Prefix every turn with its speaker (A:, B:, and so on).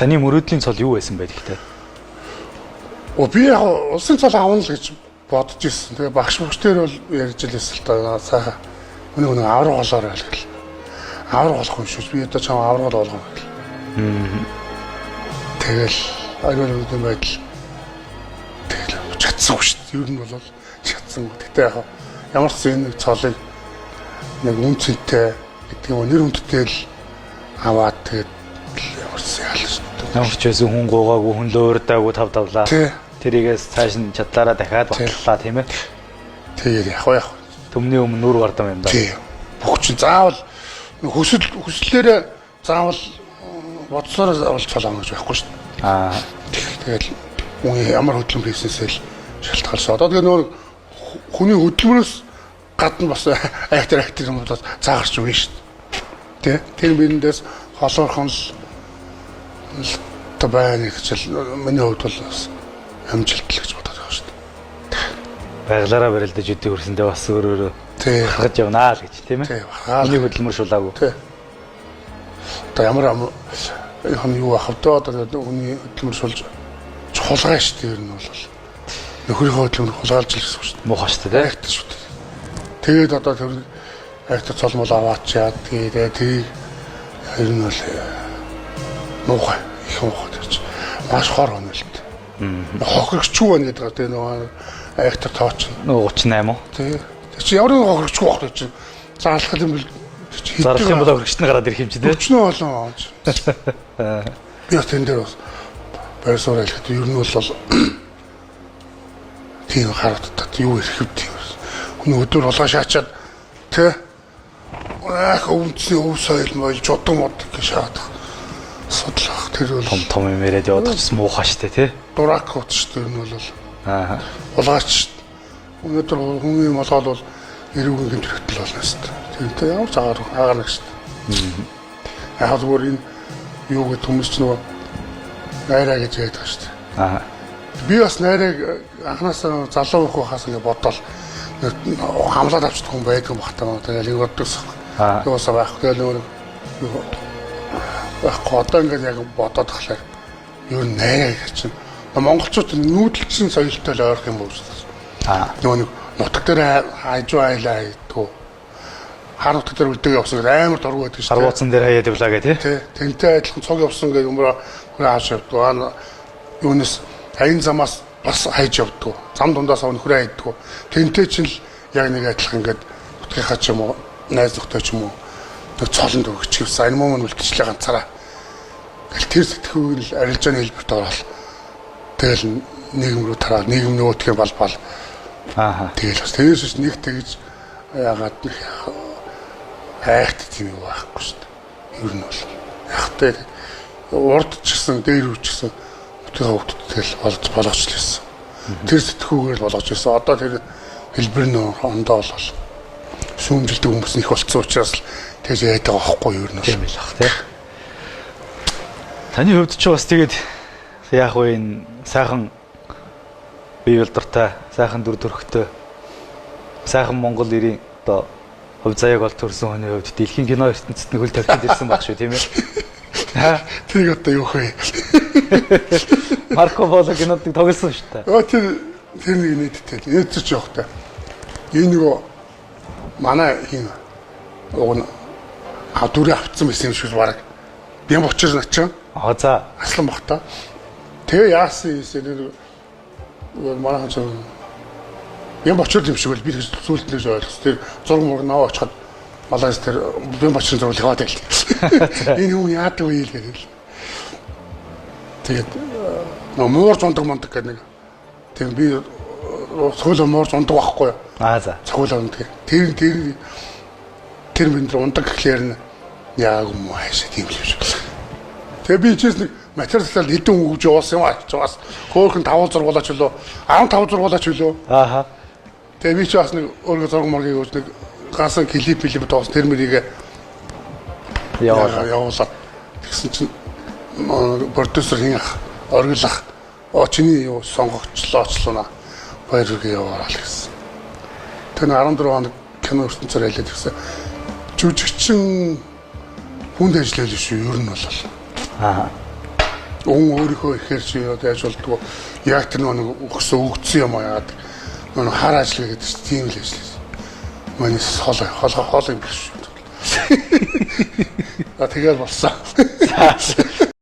A: Таны мөрөөдлийн цол юу байсан бэ гэхдээ?
B: Оо би яг улсын цол авна л гэж бодож ирсэн. Тэгээ багш багш дээр бол ярьж л байсан л та сайхан. Хүний хүн авраг болоор байл гэл. Авраг болох юм шүү. Би одоо чам авраг болгоно гэл. Тэгэл ариун нүдэн байдал тэгэл чадсан шүү дээ. Ер нь бол чадсан. Гэтэ яг ямар ч энэ цолыг нэг үн цэнтэй гэдэг юм уу нэр хүндтэй л аваад тэгээд ямар ч яалаа шүү дээ.
A: Ямар ч байсан хүн гуугаагүй, хүн луурдаагүй тав тавлаа. Тэрийгээс цааш нь чадлаараа дахиад батллаа тийм ээ.
B: Тэгээд яг яг.
A: Төмний өмнө нүр вардам юм да.
B: Тий. Бүх чинь заавал хүсэл хүслээрээ заавал бодсоор заавал цол авах гэж байхгүй шүү дээ.
A: Аа.
B: Тэгэл хүн ямар хөдөлмөр хийснээсээ л шалтгаалсан. Одоо тэгээ нөгөө хүний хөдөлмөрөөс гадна бас актер актер юм бол заагарч өгнө шүү дээ. Тэ? Тэр бирэндээс холуурхан л та байна гэж л миний хувьд бол бас амжилт л гэж бодоод байгаа шүү дээ.
A: Байглаараа барилдаж өдөө хөрсөндөө бас өөр өөрөө
B: Тий.
A: гаргаж явнаа л гэж тийм ээ.
B: Тий. Баргаал.
A: Миний хөдөлмөр шулаагүй.
B: Тий. Одоо ямар хан юу ах вэ? Одоо хүний хөдөлмөр шулж чухалгай шүү дээ ер нь бол. Нөхрийнхөө хөдөлмөр хулгайлж л гэсэн үг шүү дээ.
A: Муухай шүү дээ.
B: Актер шүү дээ. Тэгээд одоо тэр актер цолмол аваачаад тэгээд тэрийг ер нь бол муухай их муухай тэр чинь маш хор хонолт. Хохирогчгүй байна гэдэг тэр нөгөө актер тооч.
A: Нөгөө 38 уу?
B: Тий. Тэр чинь ямар нэгэн хохирогчгүй байх тэр чинь зарлах юм бол тэр чинь
A: Зарлах юм бол хөргөчт нь гараад ирэх юм чи тийм.
B: Өчнөө олон онж. Би бас тэн дээр бас байр суурь хэлэхэд ер нь бол тийм харагддаг. Юу ирэх вэ тийм. Хүний өдөр болгоо шаачаад тэ ах өвчний өв соёл моёл жудан мод гэж шаадах. Судлах тэр бол
A: Том том юм яриад яваад ч муухай шүү дээ тий.
B: дурак ут шүү дээ ер нь бол
A: Аа.
B: хулгайч. Өнөөдөр хүний молгоол бол эрүүгийн гэмт хэрэгтэл болно шүү дээ. Тэрнтэй ямар ч агаар агаар нэг шүү дээ. Яг зүгээр энэ юу гэдэг хүмүүс ч нөгөө найраа гэж яриад байгаа шүү дээ.
A: Аа.
B: Би бас найраг анханасаа залуу хөх хаас ингэ бодоол хамлаад авчдаг хүн байдаг юм бах таа. Тэгэл ингэ боддогс.
A: Аа.
B: Юусаа байхгүй тэгэл нөгөө юу байхгүй одоо ингэ яг бодоод тахлаар юу найраа гэж чинь монголчууд нүүдэлчин соёлтой л ойрох юм уу шүү дээ.
A: Аа.
B: Нөгөө нэг нутаг дээр хажуу айлаа хийдгүү. Хар нутаг дээр үлдээг явсан гэдэг амар дургу байдаг шүү
A: Хар бууцан дээр хаяад явлаа гэ тий.
B: Тэ тэнтэй адилхан цуг явсан гэдэг юмраа хүрээ хааш явдгүү. Аа юунаас аян замаас бас хайж явдгүү. Зам дундаас нөхрөө хайдгүү. Тэнтэй чинь л яг нэг адилхан ингээд нутгийнхаа ч юм уу, найз нөхдөй ч юм уу нэг цолонд өгч явсан. Энэ мөн үлдчихлээ ганцаараа. Тэгэл тэр сэтгүүг л арилжааны хэлбэрт ороод тэгэл нийгэм рүү тараад нийгэм нөгөөдхөө балбал
A: Аа.
B: тэгэл бас тэрээс биш нэг тэгж яагаад нэг хайхт тийм юм байхгүй шүү дээ. Ер нь бол яг тэ урд ч гэсэн дээр үуч гэсэн нутгийн хөвгтд тэгэл болж болгоч л байсан. Тэр сэтгүүгээр л болгож байсан. Одоо тэр хэлбэр нь ондоо болол сүүмжилдэг хүмүүс нь их болцсон учраас л тэгж яадаг байгаа байхгүй юу ер нь бол.
A: Тийм байл ах тий. Таны хувьд ч бас тэгээд яах вэ энэ сайхан бие балдартай, сайхан дүр төрхтэй, сайхан Монгол ирийн одоо хувь заяаг ол төрсэн хүний хувьд дэлхийн кино ертөнцид нэг хөл тавьтанд ирсэн баг шүү тийм ээ.
B: Тэрийг одоо юу вэ?
A: Марко Поло кинод нэг тоглосон шүү дээ.
B: Өө тэр тэр нэг нийттэй. Нийтч явах та. Энэ нөгөө манай хин уг нь а дүрээ авцсан байсан юм шиг баг. Бям бочор начаа
A: Аа за.
B: аслан бах та. Тэгээ яасан юм нэг манай хан чинь бям бочор юм шиг бол би тэгж зүйлд нэг ойлгосон. Тэр зураг мураг наваа очиход Малайз тэр бям бочрын зураг яваад байл. Энэ хүн яадаг вэ гэдэг. Тэгээд нөгөө муурж ундаг мундаг гэдэг нэг. Тийм би цохиол муурж ундаг байхгүй юу?
A: Аа за.
B: Цохиол ундаг. Тэр тэр тэр минь ундаг гэхлээр нь яаг юм уу хайшаа тийм л юм шиг. Тэгээ би чээс нэг материал хэдэн өгж явуулсан юм аа ч бас хөөхөн 5 зургуулаач лөө 15 зургуулаач лөө.
A: Ааха.
B: Тэгээ би ч бас нэг өөрөө зураг мургийг өгж нэг ганцхан клип клип тоос тэр мөрийг
A: Явуулаа.
B: явуулаад тэгсэн чинь продюсер хин ах оргил ах оо чиний юу сонгогчлоочлоо баяр хүргэе яваарай л гэсэн. Тэр 14 хоног кино ертөнцөөр ялээд гэсэн. Жүжигчин хүнд ажиллал шүү ер нь бол.
A: Аа.
B: Өн өөрийнхөө ихээр чи одоо яаж болдгоо яг тэр нэг өгсөн өгдсөн юм аа яагаад нэг хар ажил гэдэг чинь тийм л ажил. Манай хол хол хол юм биш шүү. А тэгэл болсон.